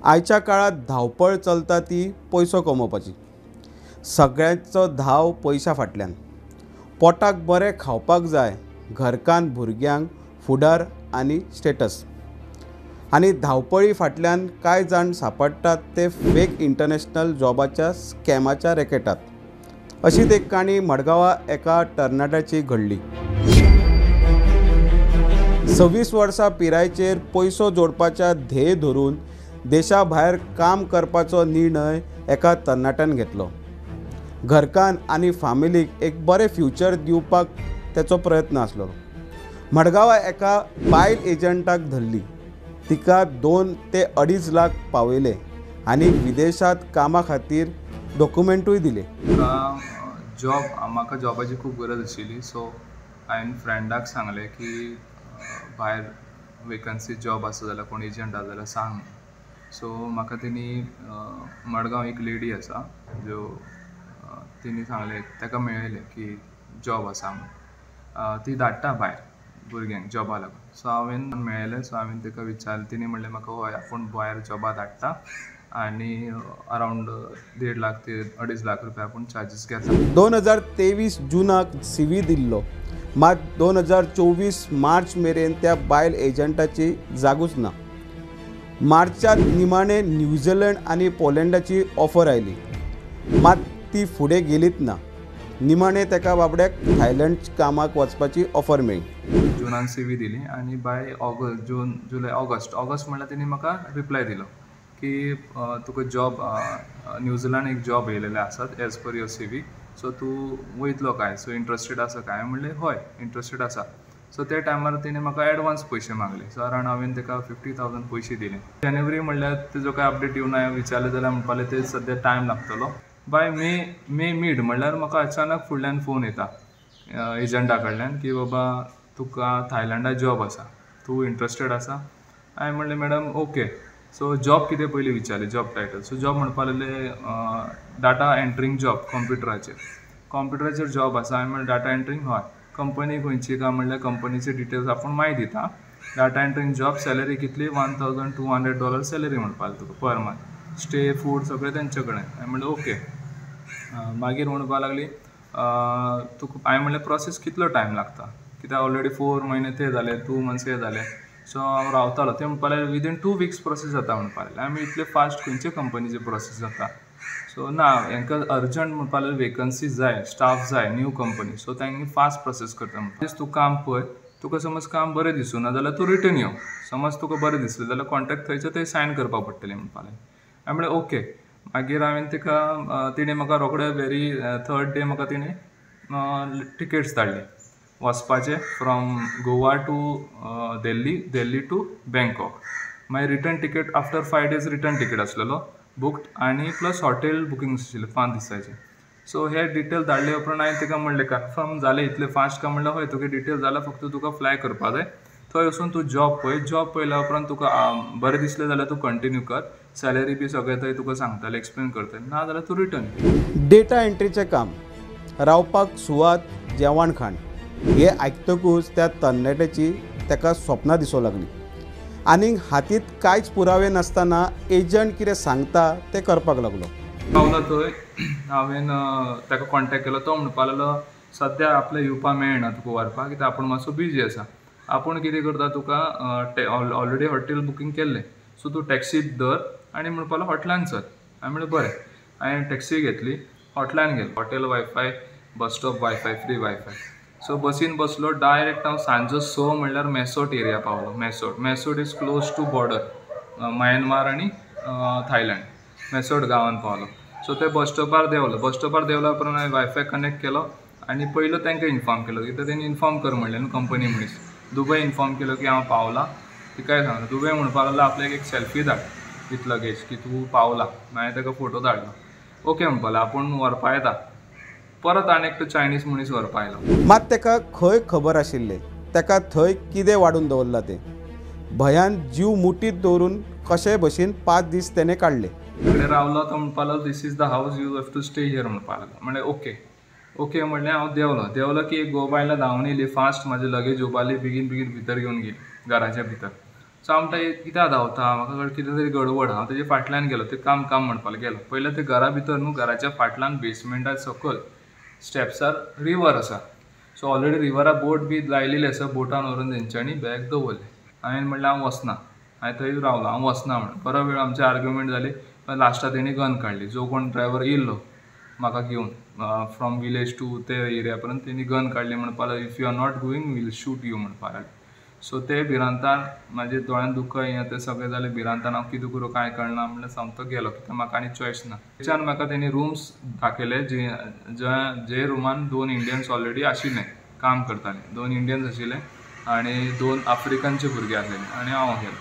आयच्या काळात धांवपळ चलता ती पयसो कमोवपाची. सगळ्यांचो धांव पयशा फाटल्यान. पोटाक बरें खावपाक जाय, घरकान्न भुरग्यांक फुडार आनी स्टेटस. आनी धांवपळी फाटल्यान कांय जाण सांपडटात ते फेक इंटरनॅशनल जॉबाच्या स्कॅमाच्या रॅकेटात. अशीच एक काणी मडगांवा एका तरणाट्याची घडली. 26 वर्सां पिरायेचेर पयसो जोडपाच्या ध्येय धरून देशा भायर काम करपाचो निर्णय एका तरणाट्यान घेतलो. घरकान्न आनी फामिलीक एक बरें फ्युचर दिवपाक तेचो प्रयत्न आसलो. मडगांवा एका बायल एजंटाक धरली. तिका 2 ते 2.5 लाख पावयले आनी विदेशांत कामा खातीर डॉक्युमेंटूय दिले. जॉब म्हाका जॉबाची खूब गरज आशिल्ली. सो हांवें फ्रेंडाक सांगलें की भायर वेकन्सी जॉब आसा जाल्यार कोण एजंट आसा जाल्यार सांग. सो म्हाका तेणी मडगांव एक लेडी आसा ज्यो तिणी सांगलें, ताका मेळयलें की जॉब आसा म्हूण, ती धाडटा भायर भुरग्यांक जॉबा लागून. सो हांवें मेळयलें. सो हांवें ताका विचारलें, तिणें म्हणलें म्हाका हय आपूण भायर जॉबा धाडटा आनी अरावंड 1.5 लाख ते 2.5 लाख रुपया आपूण चार्जीस घेता. 2023 जुनाक सी व्ही दिल्लो, मात 2024 मार्च मेरेन त्या बायल एजंटाची जागूच ना. मार्चात निमाणे न्यूझीलंड आनी पोलंडाची ऑफर आयली, मात ती फुडें गेलीच ना. निमाणे ताका बाबड्याक थायलंड कामाक वचपाची ऑफर मेळ्ळी. जुनान सी व्ही दिली आनी बाय ऑगस्ट, जून, जुलय, ऑगस्ट, ऑगस्ट म्हणल्यार तेणी म्हाका रिप्लाय दिलो की तुका जॉब न्यूझीलंड एक जॉब येयलेले आसात as per your C V, so तूं वयतलो काय, सो इंट्रस्टेड आसा काय? म्हणलें हय इंट्रस्टेड आसा. सो त्या टायमार तेणें म्हाका एडवान्स पयशे मागले. सो अरावंड हांवें ताका 50,000 पयशे दिले. जानेवारी म्हणल्यार तेजो काय अपडेट येवना. हांवें विचारलें जाल्यार म्हणपालें ते सद्या टायम लागतलो. बाय मे मीड म्हणल्यार म्हाका अचानक फुडल्यान फोन येता एजंटा कडल्यान की बाबा तुका थायलंडा जॉब आसा, तूं इंट्रस्टेड आसा? हांवें म्हणलें मॅडम ओके. सो जॉब कितें पयलीं विचारलें, जॉब टायटल. सो जॉब म्हणपाक लागले डाटा एंट्रींग जॉब, कॉम्प्युटराचेर, कॉम्प्युटराचेर जॉब आसा. हांवें म्हणलें डाटा एंट्रींग हय. कंपनी खंयची काय म्हणल्यार कंपनीचे डिटेल्स आपूण मागीर दिता. डाटा एंट्रींग जॉब, सॅलरी कितली $1,200 सॅलरी म्हणपाक लागले तुका पर मंथ, स्टे फूड सगळें तेंचे कडेन. हांवें म्हणलें ओके. मागीर म्हणपाक लागली तुका, हांवें म्हणलें प्रोसेस कितलो टायम लागता, कित्याक ऑलरेडी 4 म्हयने ते जाले, 2 मंथ्स हे जाले. सो हांव रावतालो. ते म्हणपाक लागले विदीन 2 वीक्स प्रोसेस जाता म्हणपाक लागले. आमी इतले फास्ट खंयचे कंपनीचे प्रोसेस जाता? सो ना, हेंकां अर्जंट म्हणपाक लागले, वेकन्सी जाय, स्टाफ जाय, न्यू कंपनी, सो तांणी फास्ट प्रोसेस करता म्हणटा. तूं काम पळय, तुका समज काम बरें दिसूं ना जाल्यार तूं रिटर्न यो, समज तुका बरें दिसलें जाल्यार कॉन्ट्रेक्ट थंयचे थंय सायन करपाक पडटलें म्हणपाक लागलें. हांवें म्हणलें ओके. मागीर हांवें तिका, तिणें म्हाका रोखडे व्हेरी थर्ड डे म्हाका तिणें टिकेट्स धाडले वचपाचे from Goa to Delhi, Delhi to Bangkok. मागीर return ticket after 5 days return ticket आसलेलो बुक्ड आनी प्लस हॉटेल बुकींग आशिल्लें 5 दिसांचें. सो हे डिटेल धाडले उपरांत हांवें तिका म्हणलें कन्फर्म जालें इतलें फास्ट काय? म्हणल्यार हय तुगे डिटेल जाल्यार फक्त तुका फ्लाय करपा जाय, थंय वचून तूं जॉब पळय, जॉब पळयल्या उपरांत तुका बरें दिसलें जाल्यार तूं कंटिन्यू कर, सॅलरी बी सगळें थंय तुका सांगतले, एक्सप्लेन करतले, ना जाल्यार तूं रिटर्न. डेटा एंट्रीचें काम, रावपाक सुवात, जेवण खाण हे आयकतकूच त्या तरणाट्याची ताका स्वप्नां दिसूंक लागली. आनी हातींत कांयच पुरावे नासतना एजंट कितें सांगता तें करपाक लागलो. पावलो थंय हांवें ताका कॉन्टेक्ट केलो. तो म्हणपाक लागलो सद्या आपल्या येवपाक मेळना तुका व्हरपाक, कित्याक आपूण मातसो बिजी आसा. आपूण कितें करता, तुका ऑलरेडी हॉटेल बुकींग केल्लें, सो तूं टॅक्सी धर आनी म्हणपाक लागलो हॉटेलान चल. हांवें म्हणलें बरें. हांवें टॅक्सी घेतली, हॉटेलान गेलो. Hotel wifi, bus stop wifi, free wifi. So बसीन बसलो डायरेक्ट हांव सांजो 6 म्हणल्यार मेसोट एरिया पावलो. Mae Sot, Mae Sot is close to border Myanmar आनी थायलंड. मेसोट गांवान पावलो. सो ते बस स्टॉपार देंवलो. बस स्टॉपार देंवल्या उपरांत हांवें वायफाय कनेक्ट केलो आनी पयलो तांकां इन्फॉर्म केलो, कित्याक तेणी इन्फॉर्म कर म्हणलें न्हू कंपनी मनीस. दुबय इन्फॉर्म केलो की हांव पावला. तिकाय सांगलो. दुबय म्हणपाक लागलो आपल्याक एक सेल्फी धाड विथ लगेज की तूं पावला. मागीर ताका फोटो धाडलो. ओके म्हणपाक लागलो, आपूण व्हरपा येता. परत आनी एकटो चायनीज मनीस व्हरपा आयलो. मात ताका खंय खबर आशिल्लें ताका थंय कितें वाडून दवरलां तें. भंयान जीव मुठीत दवरून कशेय भशेन 5 दीस तेणें काडले. कडेन रावलो. तो म्हणपाक लागलो this is the house, you have to stay here म्हणपाक लागलो. म्हणलें ओके ओके म्हणलें. हांव देंवलो. देंवलो की एक गोबायला धांवन येयली फास्ट, म्हाजी लगेज उबारली, बेगीन बेगीन भितर घेवन गेली घराच्या भितर. सो हांव म्हणटा कित्याक धांवता, म्हाका कितें तरी गडबड. हांव तेजे फाटल्यान गेलो, ते काम काम म्हणपाक गेलो. पयलें ते घरा भितर न्हू, घराच्या फाटल्यान बेसमेंटार सकयल स्टेप्सार रिवर आसा. सो ऑलरेडी रिवरा बोट बी लायलेली आसा, बोटान व्हरून तेंच्यांनी बॅग दवरलें. हांवें म्हणलें हांव वचना, हांवें थंय रावलो, हांव वचना म्हणून. बरो वेळ आमचे आर्ग्युमेंट जाली. लास्टाक तेणी गन काडली. जो कोण ड्रायवर येयल्लो म्हाका घेवन फ्रॉम विलेज टू ते एरिया पर्यंत, तेणी गन काडली, म्हणपाक लागलो if you are not going we'll shoot you म्हणपाक लागले. सो ते भिरांतान म्हाजे दोळ्यान दुखो हें तें सगळें जालें. भिरांतान हांव कितें करूं कांय कळना म्हणल्यार सामको गेलो, कित्याक म्हाका आनी चॉयस ना. थंयच्यान म्हाका तेणी रुम्स दाखयले, जे जे रुमान 2 इंडियन्स ऑलरेडी आशिल्ले, काम करताले. 2 इंडियन्स आशिल्ले आनी 2 आफ्रिकनचे भुरगे आसलेले आनी हांव गेलो.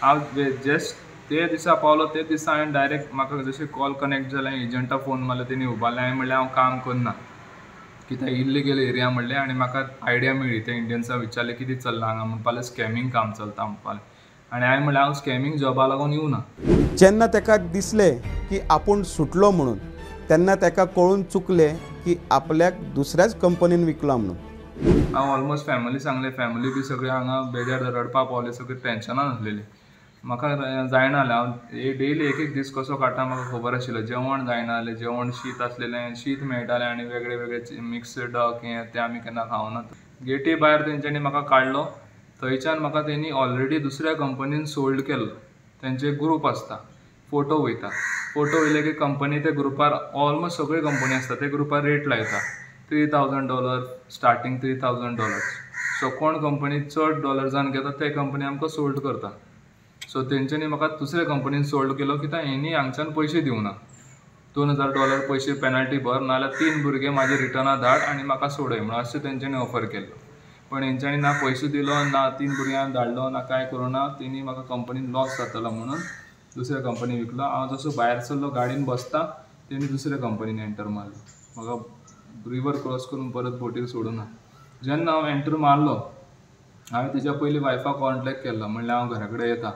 हांव जस्ट ते दिसा पावलो, ते दिसा हांवें डायरेक्ट म्हाका जशें कॉल कनेक्ट जालें, एजंटा फोन मारलो, तेणी उबारलें. हांवें म्हणलें हांव काम करना, कित्याक इल्लिगल एरिया म्हणलें. आनी म्हाका आयडिया मेळ्ळी, ते इंडियन्सां विचारलें कितें चल्लां हांगा, म्हणपाक लागले स्कॅमींग काम चलता म्हणपाक लागले. आनी हांवें म्हणलें हांव स्कॅमींग जॉबा लागून येवना. जेन्ना ताका दिसलें की आपूण सुटलो म्हणून, तेन्ना ताका कळून चुकलें की आपल्याक दुसऱ्याच कंपनीन विकला म्हणून. हांव ऑलमोस्ट फॅमिली सांगलें, फॅमिली बी सगळी हांगा बेजार रडपाक पावले, सगळी टेन्शनान आसलेली. म्हाका जायना जालें, हांव डेली एक एक दीस कसो काडटा म्हाका खबर आशिल्लें. जेवण जायना जालें, जेवण शीत आसलेलें, शीत मेळटालें आनी वेगळे वेगळे मिक्स डक हें तें आमी केन्ना खावना. गेटी भायर तेंच्यांनी म्हाका काडलो. थंयच्यान म्हाका तेणी ऑलरेडी दुसऱ्या कंपनीन सोल्ड केल्लो. तेंचे ग्रूप आसता, फोटो वयता, फोटो वयले की कंपनी ते ग्रुपार ऑलमोस्ट सगळी कंपनी आसता, ते ग्रुपार रेट लायता $3,000 स्टार्टींग $3,000. सो कोण कंपनी चड डॉलर्सान घेता ते कंपनी आमकां सोल्ड करता. सो तेंच्यांनी म्हाका दुसऱ्या कंपनीन सोल्ड केलो, कित्याक हेणी हांगच्यान पयशे दिवना. $2,000 पयशे पेनल्टी भर, नाल्यार 3 भुरगे म्हाजे रिटर्ना धाड आनी म्हाका सोडय म्हणून अशें तेंच्यांनी ऑफर केल्लो. पण हेंच्यांनी ना पयशे दिलो, ना 3 भुरग्यांक धाडलो, ना कांय करूं ना. तेणी म्हाका कंपनीन लॉस जातलो म्हणून दुसऱ्या कंपनी विकलो. हांव जसो भायर सरलो, गाडयेन बसता, तेणी दुसऱ्या कंपनीन एंटर मारलो. म्हाका रिवर क्रॉस करून परत बोटीर सोडूना. जेन्ना हांव एंटर मारलो, हांवें तेज्या पयलीं वायफाक कॉन्टेक्ट केल्लो, म्हणल्यार हांव घरा कडेन येता,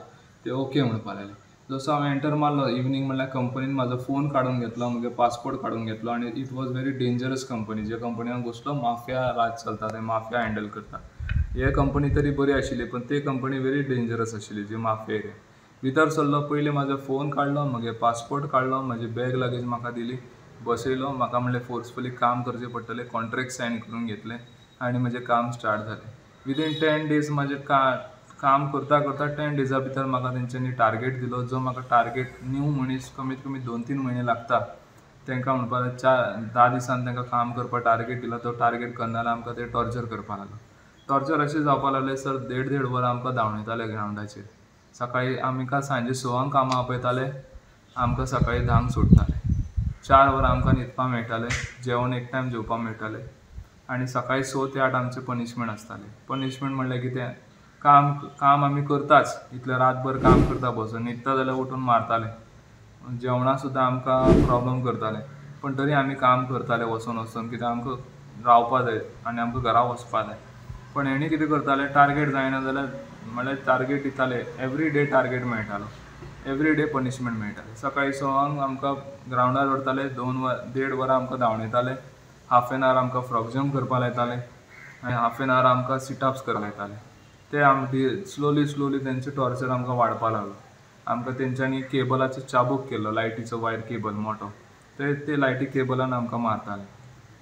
ते ओके म्हणपाक लागले. जसो हांव एंटर मारलो इवनींग, म्हणल्यार कंपनीन म्हाजो फोन काडून घेतलो, म्हजो पासपोर्ट काडून घेतलो. आनी it was very dangerous company. J company हांव घुसलो, माफिया राज चलता, ते माफिया हँडल करता. हे कंपनी तरी बरी आशिल्ली, पण ते कंपनी व्हेरी डेंजरस आशिल्ली, जी माफिया एरिया. भितर सरलो, पयलीं म्हाजो फोन काडलो, म्हगे पासपोर्ट काडलो, म्हजी बॅग लगेज म्हाका दिली, बसयलो. म्हाका म्हणलें फोर्सफुली काम करचें पडटलें, कॉन्ट्रेक्ट सायन करून घेतलें आनी म्हजें काम स्टार्ट जालें. विदीन 10 डेज म्हाजें काम करता करता 10 डेजा भितर म्हाका तेंच्यांनी टार्गेट दिलो. जो म्हाका टार्गेट न्यू मनीस कमीत कमी 2-3 म्हयने लागता, तांकां म्हणपाक 10 दिसान तांकां काम करपाक टार्गेट दिला. तो टार्गेट करना जाल्यार आमकां ते टॉर्चर करपाक लागलो. टॉर्चर अशें जावपाक लागलें सर, 1.5-1.5 वरां आमकां धांवयताले ग्रावंडाचेर. सकाळीं आमकां सांजे 6 कामां आपयताले, आमकां सकाळीं 10 सोडटाले. 4 वरां आमकां न्हिदपाक मेळटालें, जेवण एक टायम जेवपाक मेळटालें. आनी सकाळीं 6 ते 8 आमचें पनिशमेंट आसतालें. पनिशमेंट म्हणल्यार कितें, काम काम आमी करताच, इतलें रातभर काम करता बसून, न्हिदता जाल्यार उठून मारताले. जेवणां सुद्दां आमकां प्रोब्लम करताले, पण तरी आमी काम करताले वचोन वचोन, कित्याक आमकां रावपा जाय आनी आमकां घरा वचपा जाय. पण हेणी कितें करताले, टार्गेट जायना जाल्यार म्हणल्यार टार्गेट दिताले, एवरी डे टार्गेट मेळटालो, एवरी डे पनिशमेंट मेळटालें. सकाळीं 6 आमकां ग्रावंडार व्हरताले, 1.5 वरां आमकां धांवयताले, हाफ एन our आमकां फ्रॉग जंप करपाक लायताले आनी हाफ एन our आमकां सिटअप्स करपाक लायताले. ते आमकां स्लोली स्लोली तेंचे टॉर्चर आमकां वाडपाक लागलो. आमकां तेंच्यांनी केबलाचो चाबूक केल्लो, लायटीचो वायर केबल मोटो, ते लायटी केबलान आमकां मारताले,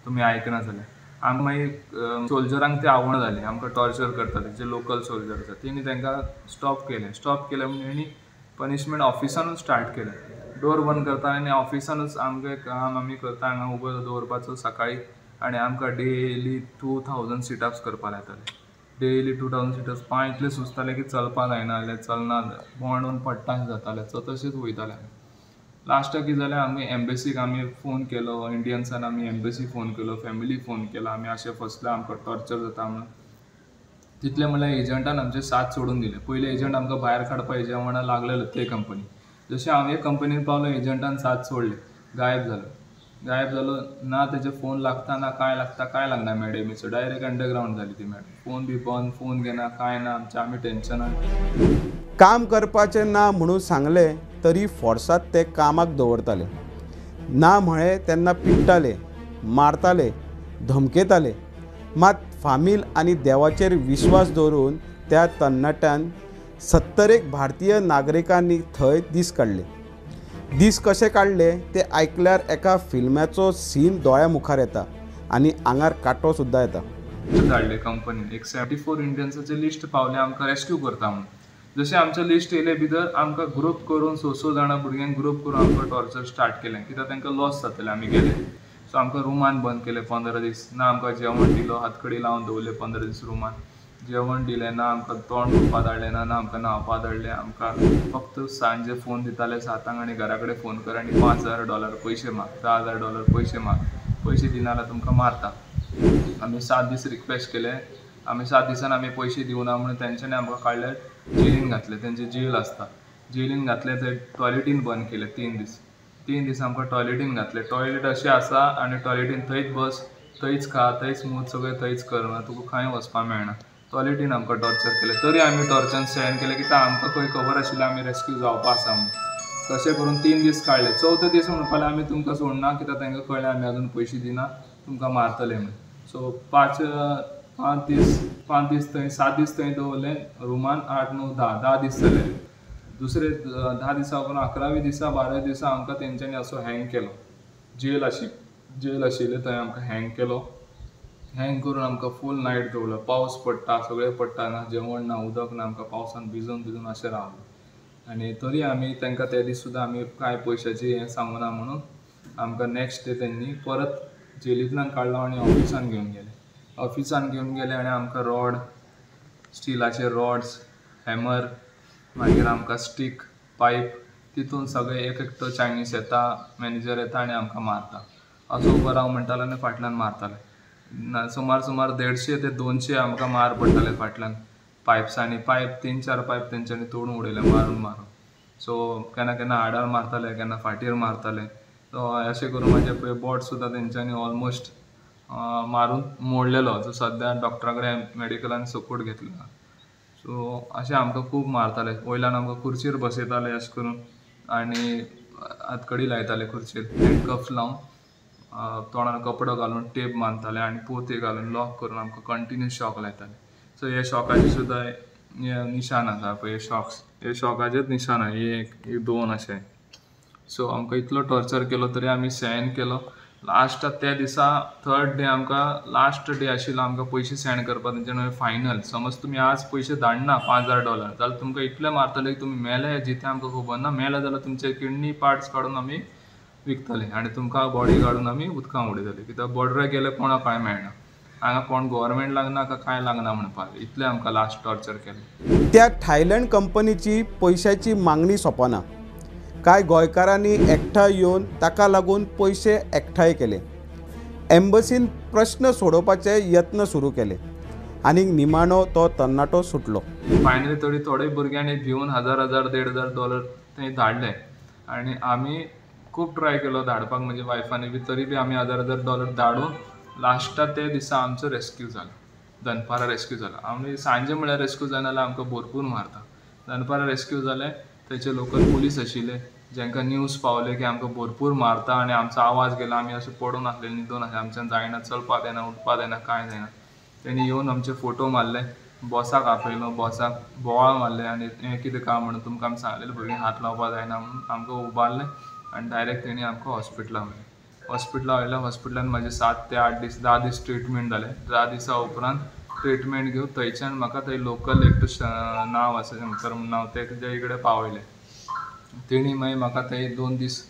तुमी आयकना जाल्यार. आमकां मागीर सोल्जरांक ते आवडना जालें, आमकां टॉर्चर करताले जे लोकल सोल्जर आसा, तेणी तांकां स्टॉप केलें. स्टॉप केलें म्हणून हेणी पनिशमेंट ऑफिसानूच स्टार्ट केलें. डोर बंद करता आनी ऑफिसानूच आमचें काम आमी करता, हांगा उबो दवरपाचो सकाळीं, आनी आमकां डेली 2000 सिटअप्स करपाक लायताले. डेली 2000 सिटअप्स, पांय इतले सुजताले की चलपाक जायना जालें, चलना बोंडून पडटा जातालें. सो तशेंच वयताले आमी. लास्टाक कितें जालें, आमी एम्बेसीक आमी फोन केलो, इंडियन्सान आमी एम्बेसी फोन केलो, फॅमिली फोन केलो, आमी अशें फसले, आमकां टॉर्चर जाता म्हणून. तितले म्हणल्यार एजंटान आमचे साथ सोडून दिले. पयले एजंट आमकां भायर काडपाक हेज्या वांगडा लागलेलो ते कंपनी. जशें हांव हे कंपनीन पावलो, एजंटान साथ सोडले, गायब जालो. गायब जालो ना, तेजे फोन लागता ना कांय लागता, कांय लागना मॅडमीचो. डायरेक्ट अंडरग्रावंड जाली ती मॅडम, फोन बी बंद, फोन घेना, कांय ना. आमचें आमी टेन्शनान. काम करपाचें ना म्हणून सांगलें तरी फोर्सात ते कामाक दवरताले. ना म्हळें तेन्ना पिडटाले, मारताले, धमकेताले. मात फामील आनी देवाचेर विश्वास दवरून त्या तरणाट्यान 70 भारतीय नागरिकांनी थंय दीस काडले. दीस कशे काडले ते आयकल्यार एका फिल्माचो सीन दोळ्या मुखार येता आनी आंगार कांटो सुद्दां येता. धाडले कंपनीन एक 74 इंडियन्साचे लिस्ट पावले आमकां रेस्क्यू करता म्हणून. जशें आमचें लिस्ट येयले भितर आमकां ग्रूप करून 6 जाणां भुरग्यांक ग्रूप करून आमकां टॉर्चर स्टार्ट केलें, कित्याक तांकां लॉस जातलें आमी गेले. सो आमकां रुमान बंद केलें 15 दीस, ना आमकां जेवण दिलो, हातकडी लावन दवरले 15 दीस रुमान, जेवण दिलें ना, आमकां तोंड धुवपा धाडलें ना, ना आमकां न्हांवपा धाडलें. आमकां फक्त सांजे फोन दिताले 7 आनी घरा कडेन फोन कर आनी $5,000 पयशे माग, $10,000 पयशे माग, पयशे दिना जाल्यार तुमकां मारता. आमी 7 दीस रिक्वेस्ट केले, आमी 7 दिसान आमी पयशे दिवना म्हणून तेंच्यांनी आमकां काडले, जेलीन घातले. तेंचे जेल आसता, जेलीन घातले, थंय टॉयलेटीन बंद केले 3 दीस. 3 दीस आमकां टॉयलेटीन घातले. टॉयलेट अशें आसा आनी टॉयलेटीन थंयच बस, थंयच खा, थंयच मूत, सगळें थंयच कर, तुका खंय वचपाक मेळना. टॉयलेटीन आमकां टॉर्चर केलें, तरी आमी टॉर्चर सहन केलें कित्याक आमकां खंय खबर आशिल्लें आमी रेस्क्यू जावपा आसा म्हणून. तशें करून 3 दीस काडले. चवथे दीस म्हणपाक आमी तुमकां सोडना, कित्याक तांकां कळ्ळें आमी अजून पयशे दिना, तुमकां मारतले म्हणून. सो 5 दीस थंय, 7 दीस थंय दवरले रुमान, 8, 9, 10 दीस जाले. दुसरे 10 दिसा उपरांत 11व्या दिसा 12व्या दिसा आमकां तेंच्यांनी असो हँग केलो. जेल आशिल्लें थंय आमकां हँग केलो. हँग करून आमकां फूल नायट दवरलो. पावस पडटा, सगळें पडटा, ना जेवण ना उदक ना, आमकां पावसान भिजून भिजून अशें रावलें. आनी तरी आमी तांकां ते दीस सुद्दां आमी कांय पयशाची हें सांगूना म्हणून आमकां नेक्स्ट डे तेंणी परत जेलींतल्यान काडलो आनी ऑफिसान घेवन गेले. ऑफिसान घेवन गेले आनी आमकां रॉड, स्टिलाचे रॉड्स, हॅमर, मागीर आमकां स्टीक, पायप, तितून सगळे एक एकटो चायनीस येता, मॅनेजर येता आनी आमकां मारता. असो उबो राव म्हणटालो आनी फाटल्यान मारताले. ना सुमार 150 ते 200 आमकां मार पडटाले फाटल्यान पायप्सांनी. पायप 3-4 पायप तेंच्यांनी तोडून उडयले मारून मारून. सो केन्ना केन्ना आडार मारताले, केन्ना फाटीर मारताले. सो अशें करून म्हाजें पळय बोट सुद्दां तेंच्यांनी ऑलमोस्ट मारून मोडलेलो, जो सद्या डॉक्टरा कडेन मेडिकलान सपोर्ट घेतलो. सो अशें आमकां खूब मारताले. वयल्यान आमकां खुर्चेर बसयताले अशें करून आनी हातकडी लायताले खुर्चेर, हँडकफ्स लावन, तोंडार कपडो घालून टेप बांदताले आनी पोते घालून लॉक करून आमकां कंटिन्यू शॉक लायताले. सो हे शॉकाचे सुद्दां हे निशान आसा पळय, हे शॉक्स, हे शॉकाचेच निशान आसा, 1, 2 अशें. सो आमकां इतलो टॉर्चर केलो तरी आमी सहन केलो. लास्ट त्या दिसा थर्ड डे आमकां लास्ट डे आशिल्लो आमकां पयशे सेंड करपाक तेंच्यानी. फायनल समज तुमी आज पयशे धाडना $5,000 जाल्यार तुमकां इतले मारतले की तुमी मेले जिते आमकां खबर ना, मेले जाल्यार तुमचे किडनी पार्ट्स काडून आमी विकतले आनी तुमकां बॉडी काडून आमी उदकां उडयतले, कित्याक बॉर्डराक गेले कोणाक कांय मेळना, हांगा कोण गव्हर्मेंट लागना का कांय लागना म्हणपाक. इतलें आमकां लास्ट टॉर्चर केलें. त्या थायलंड कंपनीची पयशाची मागणी सोंपना. कांय गोंयकारांनी एकठांय येवन ताका लागून पयशे एकठांय केले. एम्बसीन प्रश्न सोडोवपाचे यत्न सुरू केले आनी निमाणो तो तरणाटो सुटलो. फायनली तरी थोडे भुरग्यांनी भिवन $1,000 $1,500 थंय धाडले आनी आमी खूब ट्राय केलो धाडपाक, म्हणजे वायफानी बी, तरी बी आमी $1,000 धाडून लास्टाक ते दिसा आमचो रेस्क्यू जालो. दनपारां रेस्क्यू जालो. आमी सांजे म्हळ्यार रेस्क्यू जायना जाल्यार आमकां भरपूर मारता. दनपारां रेस्क्यू जालें, थंयचे लोकल पुलीस आशिल्ले जेंकां न्यूज पावले की आमकां भरपूर मारता आनी आमचो आवाज गेला, आमी अशें पडून आसले, न्हिदून आसले, आमच्यान जायना, चलपाक जायना, उठपाक जायना, कांय जायना. तेणी येवन आमचे फोटो मारले, बॉसाक आपयलो, बॉसाक बोवाळ मारले आनी हें कितें काम म्हणून तुमकां आमी सांगलेलें भुरग्यांक हात लावपाक जायना म्हणून आमकां उबारलें आनी डायरेक्ट तेणी आमकां हॉस्पिटलां व्हेलें. हॉस्पिटलां व्हेलें, हॉस्पिटलान म्हाजे 7 ते 8 दीस 10 दीस ट्रिटमेंट जालें. 10 दिसां उपरांत ट्रिटमेंट घेवन थंयच्यान म्हाका थंय लोकल एकटो नांव आसा शंकर म्हूण नांव, तेजे कडेन पावयलें. तेणी मागीर म्हाका थंय 2 दीस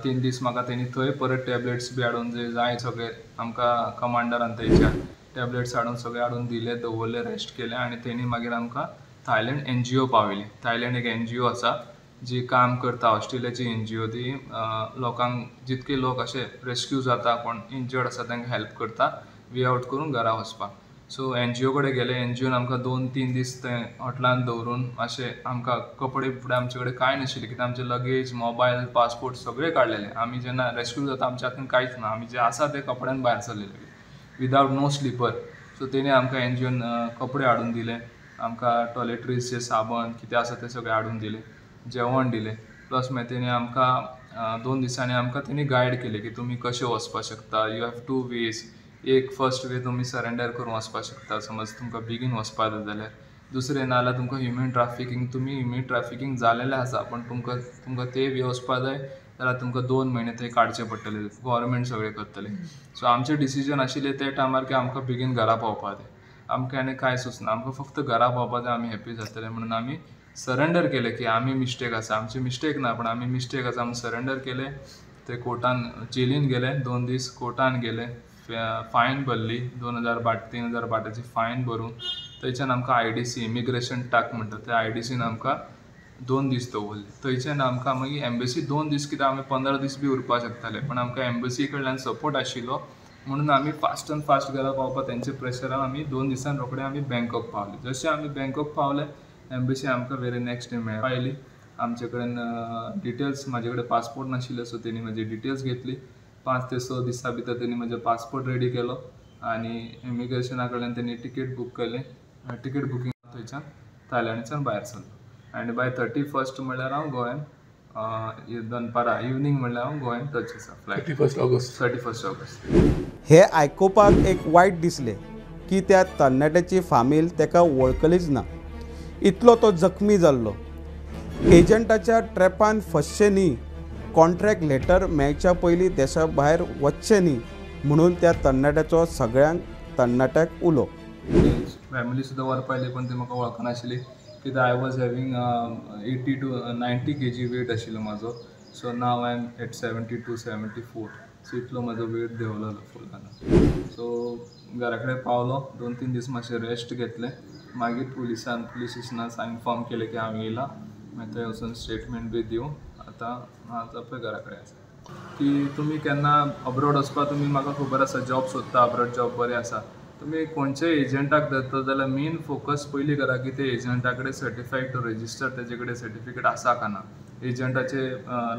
3 दीस म्हाका तेणी थंय परत टॅबलेट्स बी हाडून जे जाय सगळे आमकां कमांडरान थंयच्या टॅबलेट्स हाडून सगळे हाडून दिले, दवरले, रेस्ट केले आनी तेणी मागीर आमकां थायलंड NGO पावयली. थायलंड एक NGO आसा जी काम करता, ऑस्ट्रेलियाची NGO ती लोकांक जितके लोक अशे रेस्क्यू जाता, कोण इंजर्ड आसा तांकां हेल्प करता वे आवट करून घरा वचपाक. सो NGO कडेन गेले, NGOन आमकां 2-3 दीस थंय हॉटेलान दवरून अशें आमकां कपडे बिपडे आमचे कडेन कांय नाशिल्ले, कित्याक आमचे लगेज, मोबायल, पासपोर्ट सगळे काडलेले. आमी जेन्ना रेस्क्यू जाता आमच्या हातान कांयच ना, आमी जे आसा ते कपड्यान भायर सरलेले विदावट नो स्लीपर. सो तेणी आमकां NGOन कपडे हाडून दिले, आमकां टॉयलेटरीज जे साबण कितें आसा तें सगळें हाडून दिलें, जेवण दिलें. प्लस मागीर तेणी आमकां 2 दिसांनी आमकां तेणी गायड केलें की तुमी कशें वचपाक शकता, you have 2 ways. एक फर्स्ट वे तुमी सरेंडर करून वचपाक शकता, समज तुमकां बेगीन वचपाक जाय जाल्यार. दुसरें नाजाल्यार तुमकां ह्युमन ट्राफिकींग, तुमी ह्युमन ट्राफिकींग जालेलें आसा पूण तुमकां तुमकां ते वचपा जाय जाल्यार तुमकां 2 म्हयने थंय काडचे पडटले, गोवोरमेंट सगळें करतलें. सो आमचें डिसिजन आशिल्लें ते टायमार की आमकां बेगीन घरा पावपा जाय, आमकां आनी कांय सुचना, आमकां फक्त घरा पावपा जाय, आमी हॅप्पी जातले म्हणून आमी सरेंडर केलें की आमी मिस्टेक आसा, आमची मिस्टेक ना पण आमी मिस्टेक आसा आमी सरेंडर केलें. ते कोर्टान जेलीन गेले, 2 दीस कोर्टान गेले, फायन भरली 2000 बाट 3000 बाटाची फायन भरून थंयच्यान आमकां IDC immigration टाक म्हणटा त्या IDCन आमकां 2 दीस दवरले. थंयच्यान आमकां मागीर एम्बसी 2 दीस कित्याक आमी 15 दीस बी उरपाक शकताले पण आमकां एम्बसी कडल्यान सपोर्ट आशिल्लो म्हणून आमी फास्ट एंड फास्ट घरा पावपाक तेंच्या प्रेशरान आमी 2 दिसान रोखडे आमी बँकॉक पावले. जशें आमी बँकॉक पावले एम्बसी आमकां वेरी नेक्स्ट डे मेळपा आयली. आमचे कडेन डिटेल्स, म्हाजे कडेन पासपोर्ट नाशिल्ले सो तेणी म्हाजी डिटेल्स घेतली. 5 ते 6 दिसां भितर तेणी म्हजो पासपोर्ट रेडी केलो आनी इमिग्रेशना कडल्यान तेणी टिकेट बूक केलें. टिकेट बुकींग थंयच्यान थायलंडच्यान भायर सरलो आनी बाय 31 म्हणल्यार हांव गोंयान दनपारां इवनींग म्हणल्यार हांव गोंयान टच आसा फ्लायट 31 ऑगस्ट. हे आयकुपाक एक वायट दिसलें की त्या तरणाट्याची फामील ताका वळखलीच ना, इतलो तो जखमी जाल्लो. एजंटाच्या ट्रॅपान फसचें न्ही, कॉन्ट्रॅक्ट लेटर मेळच्या पयलीं देशा भायर वचचें न्ही म्हणून त्या तरणाट्याचो सगळ्यांक तरणाट्याक उलो. फॅमिली सुद्दां व्हरपा आयली पण ती म्हाका वळखनाशिल्ली कित्याक I was having 80 to 90 kg weight आशिल्लो म्हाजो. So now I am at 72 74 so इतलो म्हाजो वेट देंवलेलो फूल जालो. सो घरा कडेन पावलो, 2-3 दीस मातशें रेस्ट घेतलें. मागीर पुलिसान पुलीस स्टेशनान इन्फॉर्म केलें की हांव येयलां, मागीर थंय वचून स्टेटमेंट बी दिवन आतां हांव पळय घरा कडेन आसा. की तुमी केन्ना अब्रोड वचपाक, तुमी म्हाका खबर आसा जॉब सोदता, अब्रोड जॉब बरें आसा, तुमी खंयच्याय एजंटाक धरता जाल्यार मेन फोकस पयलीं करा की ते एजंटा कडेन सर्टिफायड टू रजिस्टर तेजे कडेन सर्टिफिकेट आसा काय ना, एजंटाचे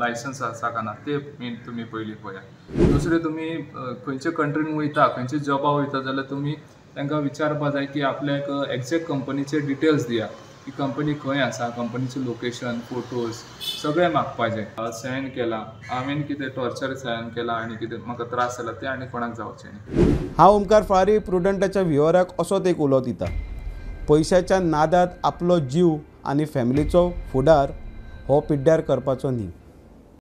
लायसन्स आसा काय ना ते मेन तुमी पयलीं पळयात. दुसरें तुमी खंयच्या कंट्रीन वयता, खंयच्या जॉबा वयता जाल्यार तुमी तांकां विचारपा जाय की आपल्याक एग्जॅक्ट कंपनीचे डिटेल्स दिया की कंपनी खंय आसा, कंपनीचें लोकेशन, फोटोज सगळें मागपाचें. सहन केलां हांवें, कितें टॉर्चर सहन केलां आनी कितें म्हाका त्रास जाला तें आनी कोणाक जावचें न्ही. हांव ओमकार फारी प्रुडंटाच्या व्युअराक असोच एक उलो दिता, पयशाच्या नादात आपलो जीव आनी फॅमिलीचो फुडार हो पिड्ड्यार करपाचो न्ही.